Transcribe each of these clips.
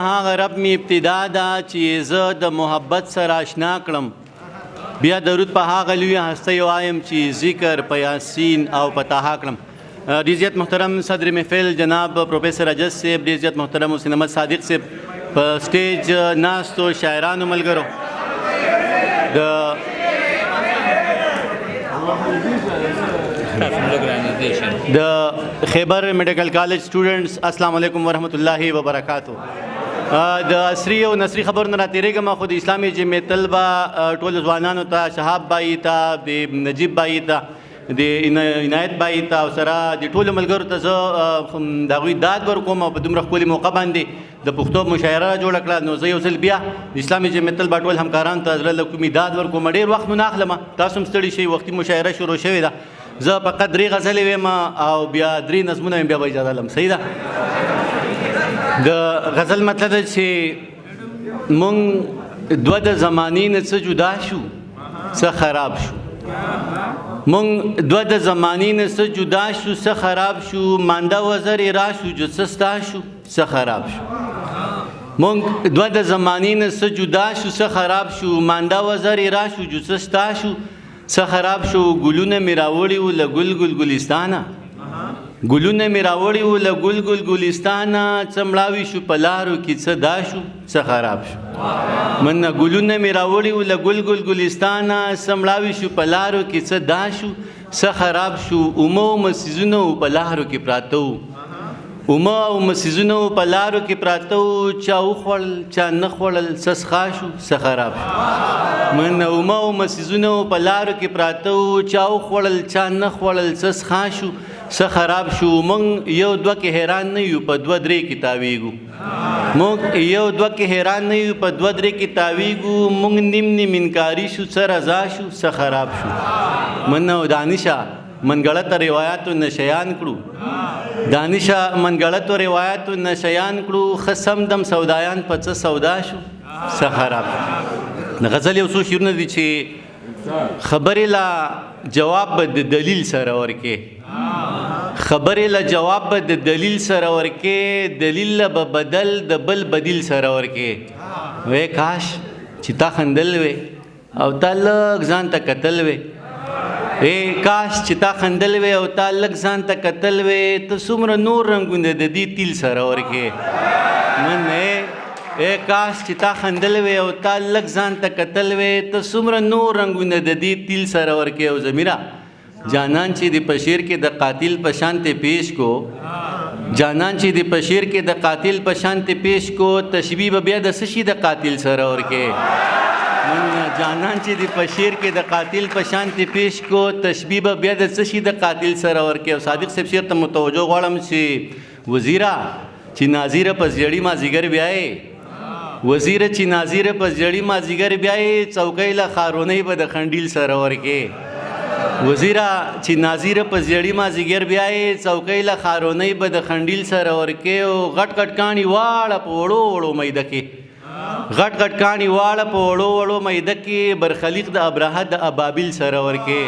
هغه رب می ابتدا ده چې زه د محبت سره آشنا کړم. بیا درود په هغه لوی هستۍ وایم چې ذکر په یاسین او په طه کړم. ډیر زیات محترم صدر محفل جناب پروفیسور اجز صاحب، ډیر زیات محترم حسین احمد صادق صاحب، په سټیج ناستو شاعرانو ملګرو، د د خیبر میډیکل کالج سټوډنټس، السلام علیکم ورحمت الله وبرکاتو. د عصري او نصري خبرونو را تېرېږم، خو د اسلامي جمعیت طلبه ټولو ځوانانو ته، شهاب بای ته، د نجیب بای ته، د عنایت بای ته او سره د ټولو ملګرو ته زه د هغوی داد ورکوم. او په دومره ښکلې موقع باندې د پښتو مشاعره را جوړه کړه، نو زه یو ځل بیا د اسلامي جمعیت طلبه ټول همکارانو ته زړه له کومې داد ورکوم. ډېر وخت مو نه اخلم، تاسو هم ستړي شئ، وختي مشاعره شروع شوې ده. زه فقط درې غزلې وایم او بیا درې نظمونه وایم، بیا به اجازه لم. صحیح ده. د غزل مطلب ده چې مونږ دوه د زمانې نه څه جدا شو، څه خراب شو. مونږ دوه د زمانې نه څه جدا شو، څه خراب شو. مانده وزرې راشو جو څه ستا شو، څه خراب شو. مونږ دوه د زمانې نه څه جدا شو، څه خراب شو. مانده وزرې راشو جو څه ستا شو، څه خراب شو. ګلونه مې راوړي وو له ګل ګل ګلستانه، ګلونه مې راوړي وو له ګل ګل ګلستانه، څه مړاوي شو په لارو کې، څه دا شو، څه خراب شو. مننه. ګلونه مې راوړي وو له ګل ګل ګلستانه، څه مړاوي شو په لارو کې، څه دا شو، څه خراب شو. اومه اومه څیزونه وو په لارو کې پراته وو، اومه اومه څیزونه وو په لارو کې پراته وو، چا وخوړل چا نه خوړل، څه سخا شو، څه خراب شو. مننه. اومه اومه څیزونه وو په لارو کې پراته وو، چا وخوړل چا نه خوړل، څه سخا شو، څه خراب شو. موږ یو دوه کې حیران نه یو، په دوه درې کې تاویږو. موږ یو دوه کې حیران نه یو، په دوه درې کې تاویږو. موږ نیم نیم انکاري شو، څه رضا شو، څه خراب شو. مننه. دانشه منګړته روایاتو نشیان کړو، دانشه منګړتو روایاتو نشیان کړو، ښه سم دم سودایان په څه سودا شو، څه خراب شو. د غزل یو څو شعرونه دي چې خبرې لا جواب به د دلیل سره ورکې، خبرې له جواب به د دلیل سره ورکې، دلیل له به بدل د بل بدیل سره ورکې. وې کاش چې تا خندل وې او تا لږ ځان ته کتل وې، اے کاش چې تا خندل وې او تا لږ ځان ته کتل وې، ته څومره نور رنګونه د دې تیل سره ورکې. من اے کاش چې تا خندل وې او تا لږ ځان ته کتل وې، ته څومره نور رنګونه د دې تیل سره ورکې. او زمیره جانان چې د پشیر کې د قاتل په شان ته پیش کو، جانان چې د پشیر کې د قاتل په شان ته پیش کو، تشبیه به بیا د څه شي د قاتل سره ورکې. من جانان چې د پشیر کې د قاتل په شان ته پیش کو، تشبیه به بیا د څه شي د قاتل سره ورکې. او صادق صاحب شعر ته متوجه غواړم چې وزیره چې ناظره په زیړی مازیګر بیایې، وزیره چې ناظره په زیړی مازیګر بیایې، څوکۍ له خارونۍ به د خنډیل سره ورکې. وزیره چې ناظره په زیړی مازیګر بیایې، څوکۍ له خارونۍ به د خنډیل سره ورکې. او غټ غټ کاڼي واړه په وړو وړو میده کې، غټ غټ کاڼي واړه په وړو وړو میده کې، برخلیق د ابرهه د ابابیل سره ورکې.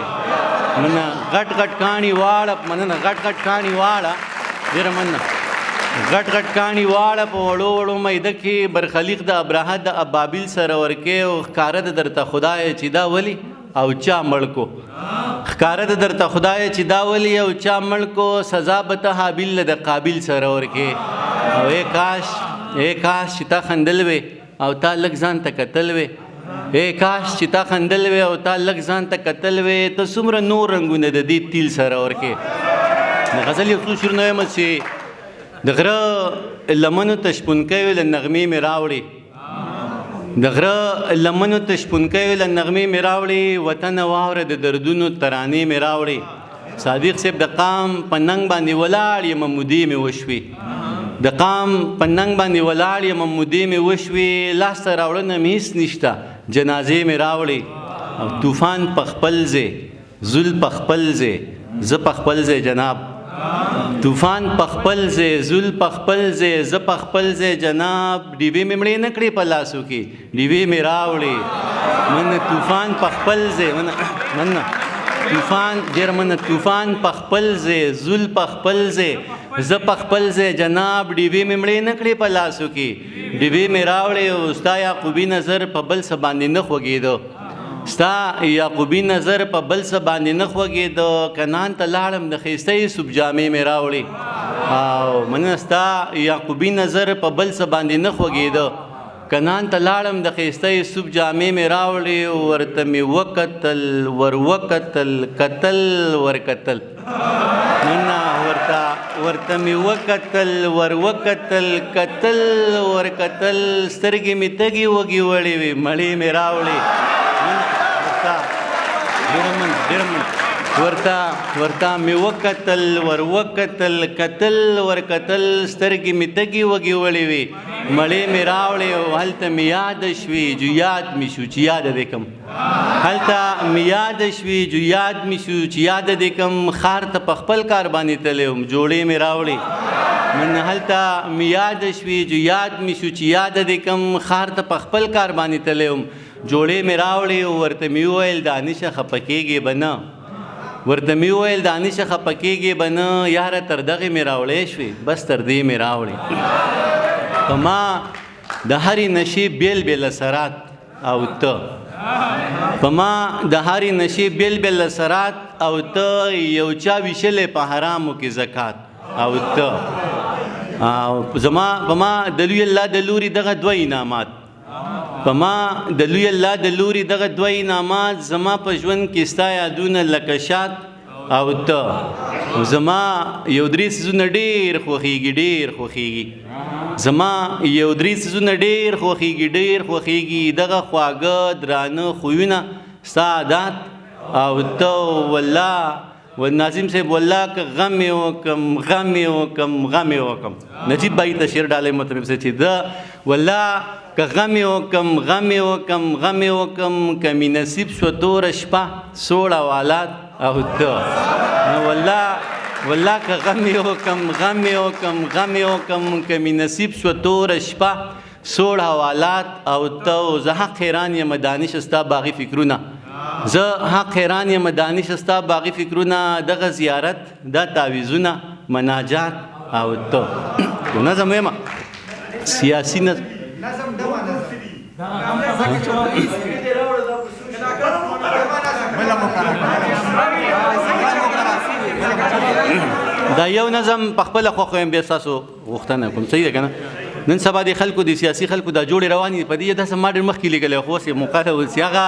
مننه. غټ غټ کاڼي واړه، مننه. غټ غټ کاڼي واړه، ډېره مننه. غټ غټ کاڼي واړه په وړو وړو میده کې، برخلیق د ابرهه د ابابیل سره ورکې. او ښکاره د درته خدای چې دا ولي او چا مړ کو، ښکاره د درته خدای چې دا ولي او چا مړ کو، سزا به ته هابیل له د قابیل سره ورکې. او ای کاش، ای کاش چې تا خندل وې او تا لږ ځان ته کتل وې، ای کاش چې تا خندل وې او تا لږ ځان ته کتل وې، ته څومره نور رنګونه د دې تیل سره ورکې. د غزل یو څو شعرونه وایم چې د غره لمنو ته شپونکی له نغمې مې راوړې، د غره لمنو ته شپونکی له نغمې مې راوړې، وطن واوره د دردونو ترانې مې راوړې. صادق صاحب د قام په ننګ باندې ولاړ یم، مودې مې وشوې، د قام په ننګ باندې ولاړ یم، مودې مې وشوې، لاسته راوړنه مې هېڅ نشته، جنازې مې راوړې. او طوفان په خپل ځای، زول په خپل ځای، زه په خپل ځای جناب، طوفان په خپل ځای، زول په خپل ځای، زه په خپل ځای جناب، ډیوې مې مړې نه کړې په لاسو کې، ډیوې مې راوړې. مننه. طوفان په خپل ځای، مننه، مننه. طوفان ډېر مننه. طوفان په خپل ځای، زول په خپل ځای، زه په خپل ځای جناب ډیوې مې مړې نه کړې په لاسو کې ډیوې مې راوړې او ستا یعقوبي نظر په بل څه باندې نه خوږېده، ستا یعقوبي نظر په بل څه باندې نه خوږېده. کنان ته لاړم د ښایسته یوسف جامې مې راوړې او مننه، ستا یعقوبي نظر په بل څه باندې نه خوږېده. کنان ته لاړم د ښایسته یوسف جامې مې راوړې، ورته مې وکتل ور وکتل کتل ور کتل. مننه، ورته مې وکتل ور وکتل کتل ور کتل، سترګې مې تږې وږې وړې وې، مړې مې راوړې. ورته ډېره مننه، ډېره مننه. ورته مې وکتل ور وکتل کتل ور کتل، سترګې مې تږې وږې وړې وې، مړې مې راوړې او هلته مې یاد شوې جو یاد مې شو چې یاد دې کم، هلته مې یاد شوې جو یاد مې شو چې یاد دې کم. ښار ته په خپل کار باندې تللی وم، جوړې مې راوړې. من هلته مې یاد شوې جو یاد مې شو چې یاد دې کم، ښار ته په خپل کار باندې تللی وم، جوړې مې راوړې. او ورته مې وویل دانشه خفه کېږې به نه، ورته مې وویل دانشه خفه کېږې به نه، یاره تر دغې مې راوړی شوې، بس تر دې مې راوړې. په ما د هرې نشې بېل بېل اثرات او ته، په ما د هرې نشې بېل بېل اثرات او ته، یو چا ویشلی په حرامو کې زکات او ته. زما په ما د لوی الله د لوري دغه دوه انعامات، په ما د لوی الله د لوري دغه دوه انعامات، زما په ژوند کې ستا یادونه لکه شات او ته. زما یو درې څیزونه ډېر خوښېږي، ډېر خوښېږي، زما یو درې څیزونه ډېر خوښېږي، ډېر خوښېږي، دغه خواږه درانه خویونه ستا عادات او ته. والله و ناظم صاحب والله که غم یې وکم، غم یې وکم، غم یې وکم. نجیب بای ته شعر ډالۍ محترم صاحب چې ده والله که غم یې وکم، غم یې وکم، غم یې وکم، که مې نصیب شوه توره شپه سوړ حوالات او ته. نو والله که غم یې وکم، غم یې وکم، غم یې وکم، که مې نصیب شوه توره شپه سوړ حوالات او ته. زه حق حیران یم دانش ستا باغي فکرونه، زه حق حیران یم دانش ستا باغي فکرونه، دغه زیارت دا تعویذونه مناجات او ته. یو نظم وایم، سیاسي نظم. دا یو نظم په خپله خوښه وایم، بیا ستاسو غوښتنه کوم، صحیح ده که نه؟ نن سبا د خلکو د سیاسي خلکو دا جوړې روانې دي، په دې داسې ما ډېر مخکې لیکلی خو اوس یې موقع ته ورسي. هغه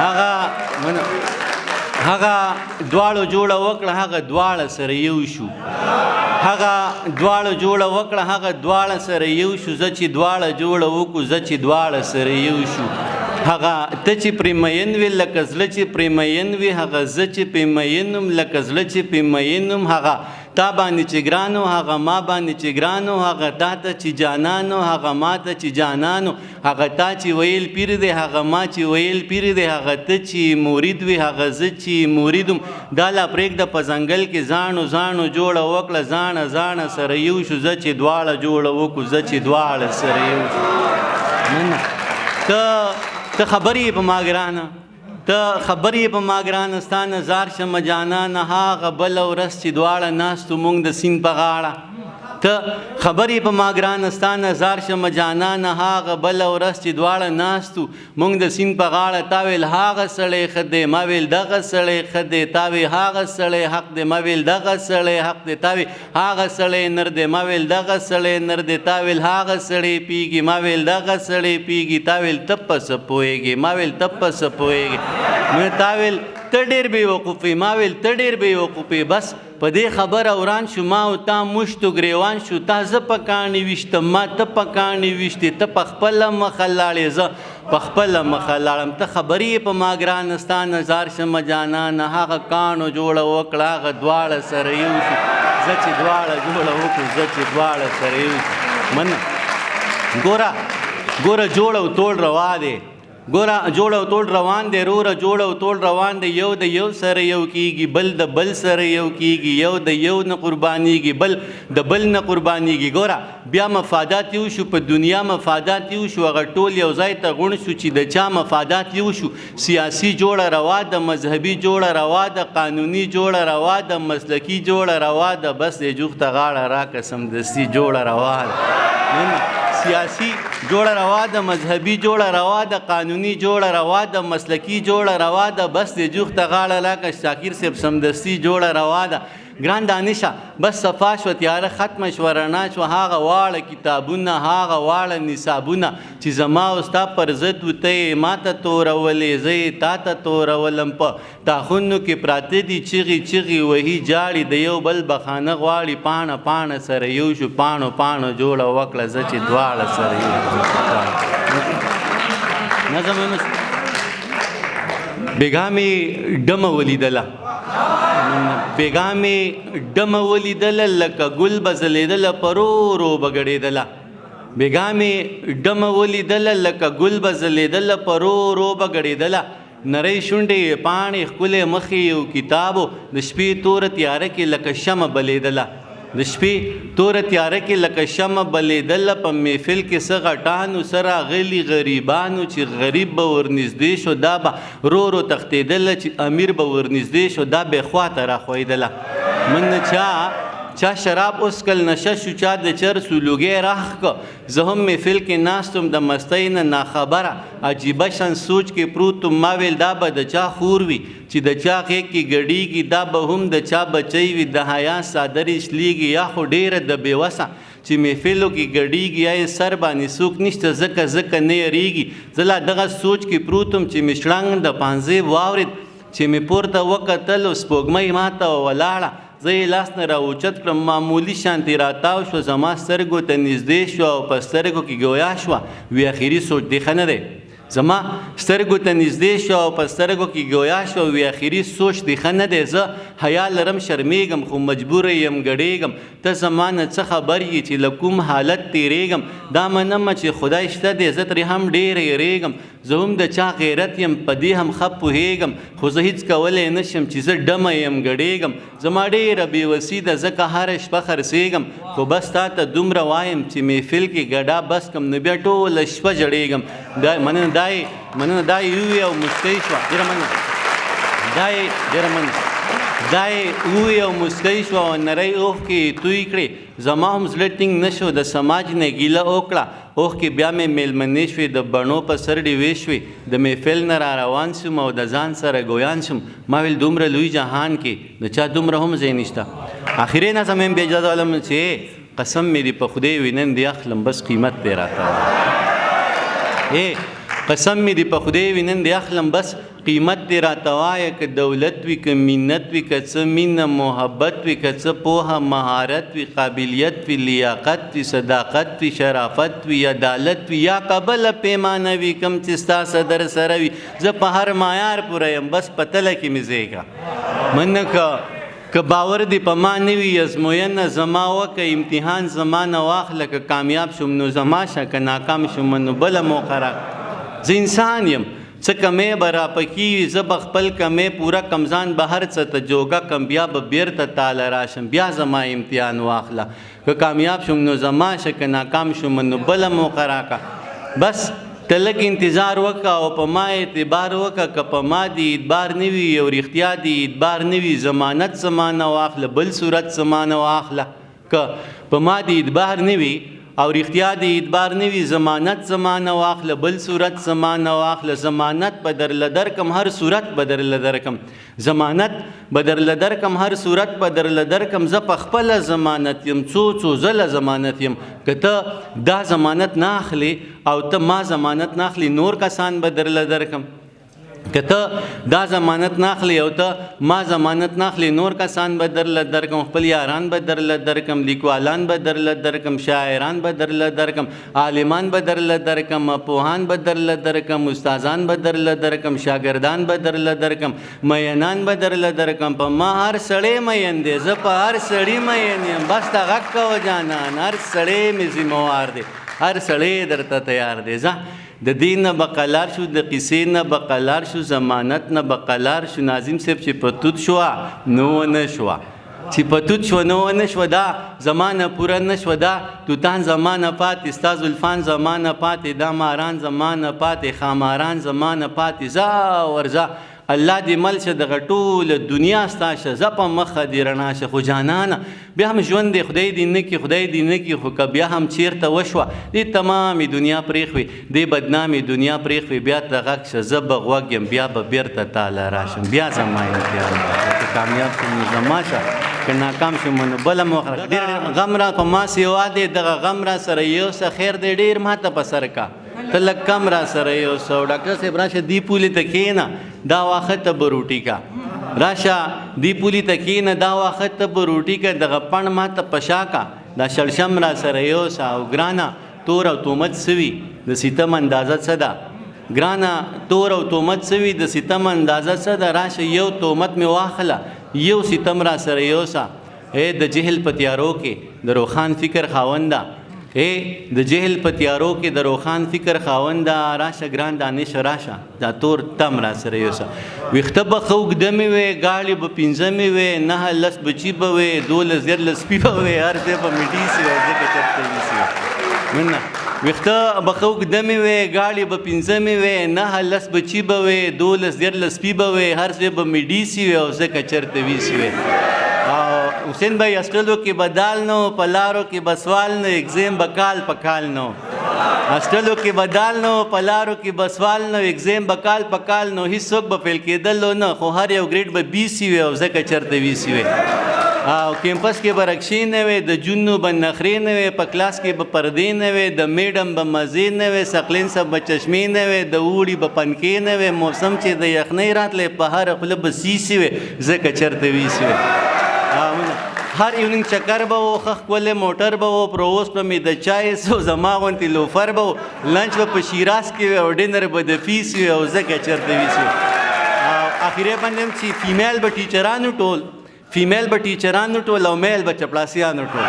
هغه هغه دواړو جوړه وکړه، هغه دواړه سره یو شو، هغه دواړو جوړه وکړه، هغه دواړه سره یو شو، زه چې دواړه جوړه وکړو، زه چې دواړه سره یو شو. هغه ته چې پرې میین وې لکه زړه چې پرې میین وې، هغه زه چې پرې میین وم لکه زړه چې پرې میین وم، هغه تا باندې چې ګرانو، هغه ما باندې چې ګرانو، هغه تا ته چې جانانو، هغه ما ته چې جانانو، هغه تا چې ویل پیر دی، هغه ما چې ویل پیر دی، هغه ته چې مرید وې، هغه زه چې مرید وم. دا لا پرېږده په ځنګل کې ځاڼو ځاڼو جوړه وکړه، ځاڼه ځاڼه سره یو شو، زه چې دواړه جوړه وکړو، زه چې دواړه سره یو شو. مننه. ته خبرې یې په ما ګرانه، ته خبرې په ما ګرانه، ستا نه ځار شمه جانانه، هغه بله ورځ چې دواړه ناست وو موږ د سیند په غاړه. ته خبرې په ما ګرانه، ستا نه ځار شمه جانانه، هغه بله ورځ چې دواړه ناست وو موږ د سیند په غاړه. تا ویل هغه سړی ښه دی، ما ویل دغه سړی ښه دی، تا وی هغه سړی حق دی، ما ویل دغه سړی حق دی، تا وی هغه سړی نر دی، ما ویل دغه سړی نر دی، تا ویل هغه سړی پیږي، ما ویل دغه سړی پیږي، تا ویل ته په څه پوهېږې، ما ویل ته په څه پوهېږې، تا ویل ته ډېر بې وقوف یې، ما ویل ته ډېر بې وقوف یې. بس په دې خبره وران شو، ما او تا مشتو ګریوان شو، تا زه په کاڼي ویشتم، ما ته په کاڼي ویشتې، ته په خپله مخه لاړې، زه په خپله مخه لاړم. ته خبرې یې په ما ګرانه، ستا نه ځار شمه جانانه، هغه کاڼو جوړه وکړه، هغه دواړه سره یو شو، زه چې دواړه جوړه وکړو، زه چې دواړه سره یو شو. مننه. ګوره ګوره جوړ او توړ روا دی، ګوره جوړ او توړ روان دی روره، جوړ او توړ روان دی. یو د یو سره یو کیږي، بل د بل سره یو کیږي، یو د یو نه قربانیږي، بل د بل نه قربانیږي. ګوره بیا مفادات یو شو، په دنیا مفادات یو شو، هغه ټول یو ځای ته غونډ شو چې د چا مفادات یو شو. سیاسي جوړه روا ده، مذهبي جوړه روا ده، قانوني جوړه روا ده، مسلکي جوړه روا ده، بس دې جوخته غاړه راکه سمدستي جوړه روا ده. سیاسي جوړه روا ده، مذهبي جوړه روا ده، قانوني جوړه روا ده، مسلکي جوړه روا ده، بس دې جوخته غاړه راکه شاکر صاحب سمدستي جوړه روا ده. ګران دانشه بس صفا شوه، تیاره ختمه شوه، رڼا شوه، هغه واړه کتابونه، هغه واړه نصابونه چې زما او ستا پر ضد وو، ته یې ما ته تورولې، زه یې تا ته تورولم. په تاخونو کې پراته دي، چیغې چیغې وهي، جاړي، د یو بل بخانه غواړي. پاڼه پاڼه سره یو شو، پاڼو پاڼو جوړه وکړه، زه چې دواړه سره یو شو. نظم بېګا مې ډمه ولیدله، بېګا مې ډمه ولیدله، لکه ګل به ځلېدله، په رو رو به ګډېدله. بېګا مې ډمه ولیدله، لکه ګل به ځلېدله، په رو رو به ګډېدله. نرۍ شونډې یې پاڼې، ښکلی مخ یې یو کتاب و، د شپې توره تیاره کې لکه شمع بلېدله، د شپې توره تیاره کې لکه شمع بلېدله. په محفل کې څه غټانو، څه راغلي غریبانو، چې غریب به ورنږدې شو دا به رو رو تښتېدله، چې امیر به ورنږدې شو دا به خوا ته راښویدله. من چا شراب وڅکل نشه شو، چا د چرسو لوګی راښکه. زه هم محفل کې ناست وم، د مستۍ نه ناخبره، عجیبه شان سوچ کې پروت وم. ما ویل دا به د چا خور وي چې د چا غېږ کې ګډېږي، دا به هم د چا بچی وي، د حیا څادر یې شلېږي، یا خو ډېره د بې وسه چې محفلو کې ګډېږي، یا یې سر باندې څوک نشته ځکه ځکه نه یریږي. زه لا دغه سوچ کې پروت وم چې مې شړنګ د پانزې واورېد، چې مې پورته وکتل او سپوږمۍ ماته ولاړه. زه یې لاس نه راوچت کړم، معمولي شانتې راتاو شوه، زما سترګو ته نږدې شوه او په سترګو کې ګویا شوه. وی اخري سوچ دی ښه نه دی. زما سترګو ته نږدې شوه او په سترګو کې ګویا شوه. وی اخري سوچ دی ښه نه دی. زه حیا لرم، شرمېږم، خو مجبور یم، ګډېږم. ته زما نه څه خبر یې چې له کوم حالت تېرېږم؟ دا منم چې خدای شته دی، زه ترې هم ډېر یریږم. زه هم د چا غیرت یم، په دې هم ښه پوهېږم، خو زه هیڅ کولی نه شم چې زه ډمه یم، ګډېږم. زما ډېره بېوسي ده، ځکه هره شپه خرڅېږم، خو بس تا ته دومره وایم چې محفل کې ګډا بس کم، نو بیا ټوله شپه ژړېږم. دا مننه، دا یې مننه، دا یې وویې او موسکۍ شوه. ډېره مننه، دا یې ډېره مننه، دا یې وویې او موسکۍ شوه او نرۍ اوښکې یې توی کړې. زما هم زړه ټینګ نه شو، د سماج نه ګیله وکړه. اوښکې بیا مې میلمنې شوې، د بڼو په سر ډیوې شوې. د محفل نه را روان شوم او د ځان سره ګویان شوم. ما ویل دومره لوی جهان کې د چا دومره هم ځای نشته. اخري نظم هم بیا اجازه ولم چې قسم مې دې په خدای وي، نن دې اخلم، بس قیمت دې راته وایه. قسم مې دې په خدای وي، نن دې اخلم، بس قیمت دې راته وایه. که دولت وي، که منت وي، که څه مینه محبت وي، که څه پوهه مهارت وي، قابلیت وي، لیاقت وي، صداقت وي، شرافت وي، عدالت وي، یا قبله پیمانه وي، کوم چې ستا څه در سره وي، زه په هر معیار پوره یم، بس په تله کې مې ځای کړه. مننه. که باور دې په ما نه وي، ازموینه زما وکړه، امتحان زما نه واخله. که کامیاب شوم نو زما شه، که ناکام شوم نو بله موقع راکړه. زه انسان یم، څه کمی به راپکې وي، زه به خپل کمی پوره کم، ځان به هر څه ته جوګه کم، بیا به بیرته تاله راشم، بیا زما امتحان واخله. که کامیاب شوم نو زما شه، که ناکام شوم نو بله موقع راکړه. بس ته لږ انتظار وکړه او په ما اعتبار وکړه. که په ما دې اعتبار نه وي او رښتیا دې اعتبار نه وي، ضمانت زما نه واخله، بل صورت زما نه واخله. که په ما دې اعتبار نه وي او رښتیا دې اعتبار نه وي، ضمانت زما نه واخله، بل صورت زما نه واخله. ضمانت به درله درکم، هر صورت به درله درکم، ضمانت به درله درکم، هر صورت به درله درکم. زه په خپله ضمانت یم، څو څو ځله ضمانت یم. که ته دا ضمانت نه اخلې او ته ما ضمانت نه اخلې، نور کسان به درله درکم. که ته دا ضمانت نه اخلې او ته ما ضمانت نه اخلې، نور کسان به درله درکم، خپل یاران به درله درکم، لیکوالان به درله درکم، شاعران به درله درکم، عالمان به درله درکم، پوهان به درله درکم، استادان به درله درکم، شاګردان به درله درکم، مینان به درله درکم. په ما هر سړی مین دی، زه په هر سړي مین یم، بس ته غږ کوه جانان، هر سړی مې ذمهوار دی. هر سړی درته تیار دی. ځه د دې نه به قلار شو، د قصې نه به قلار شو، ضمانت نه به قلار شو. ناظم صاحب چې په توت شوه نو ونه شوه، چې په توت شوه نو ونه شوه، دا زمانه پوره نه شوه، دا توتان زمانه پاتې، ستا زلفان زمانه پاتې، دا ماران زمانه پاتې، خاماران زمانه پاتې. ځه ورځه الله دې مل شه، دغه ټوله دنیا ستا شه، ځه په مخه دې رڼا شه. خو جانانه بیا هم ژوند دی، خدای دې نه کړي، خدای دې نه کړي، خو که بیا هم چېرته وشوه دې تمامې دنیا پرېښوې، دې بدنامې دنیا پرېښوې، بیا ته غږ شه، زه به غوږ یم، بیا به بېرته تاله راشم، بیا زما امتحان راشه. که کامیاب شم نو زما شه، که ناکام شم نو بله موخه راکړه. ډېر ډېر غم را په ما سیوا دی، دغه غم را سره یو څه خیر دی، ډېر ما ته په سر کا، ته لږ کم را سره یو څه. ډاکټر صاحب راشه دې پولې ته کښېنه، دا واښه ته به روټي کا، راشه دې پولې ته کښېنه، دا واښه ته به روټي کا، دغه پڼ ما ته په شا کا، دا شړشم را سره یوسه. او ګرانه تور او تومت څه وي، د ستم اندازه څه ده؟ ګرانه تور او تومت څه وي، د ستم اندازه څه ده؟ راشه یو تومت مې واخله، یو ستم را سره یوسه. ای د جهل په تیارو کې د روښان فکر خاونده، ای د جهل په تیارو کې د روښان فکر خاونده، راشه ګران دانش راشه، دا تور تم را سره یوسه. ویښته به ښه اوږده مې وې، ګاړي به پنځه مې وې، 9 لس بچي به وې، 12 13 سپي به وې، هر ځای به مې ډیسي وې، ځکه چېرته ویسي وې. مننه. ویښته به ښه اوږده مې وې، ګاړي به پنځه مې وې، 9 لس بچي به وې، 12 13 سپي به وې، هر ځای به مې ډیسي وې، او ځکه چېرته ویسي وې. حسین بھائی هاسټلو کې به دال نو، په لارو کې به سوال نو، اگزیم به کال په کال نو. هاسټلو کې به دال نو، په لارو کې به سوال نو، اگزیم به کال په کال نو، هیڅوک به فیل کېدلو نه، خو هر یو ګریډ به بي سي وي، او ځکه چېرته وي سي وي. او کیمپس کې به رکشې نه وې، د جونو به نخرې نه وې، په کلاس کې به پردې نه وې، د میډم به مزې نه وې، ثقلین صاحب به چشمې نه وې، د اوړي به پنکې نه وې، موسم چې د یخنۍ راتلی په هره خوله به سیسي وې، ځکه چېرته وي سي وي. هر ایوننګ چکر به و، ښه ښکلی موټر به و، پرووس به مې د چای سو، زما غوندې لوفر به و، لنچ به په شیراز کې وي، او ډینر به د فیس وي، او ځکه چېرته وي سي. او اخرې باندې هم چې فیمیل به ټیچرانو ټول، فیمیل به ټیچرانو ټول، او میل به چپړاسیانو ټول،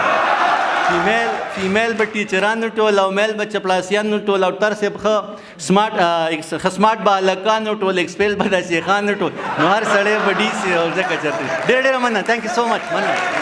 فیمیل به ټیچرانو ټول، او میل به چپړاسیانو ټول، او تر صاحب ښه سمارټ، ښه سمارټ به هلکانو ټول، ایکسپیل به د شیخانو ټول، نو هر سړی به ډي سي، او ځکه چېرته. ډېر ډېره مننه، ثانک یو سو مچ، مننه.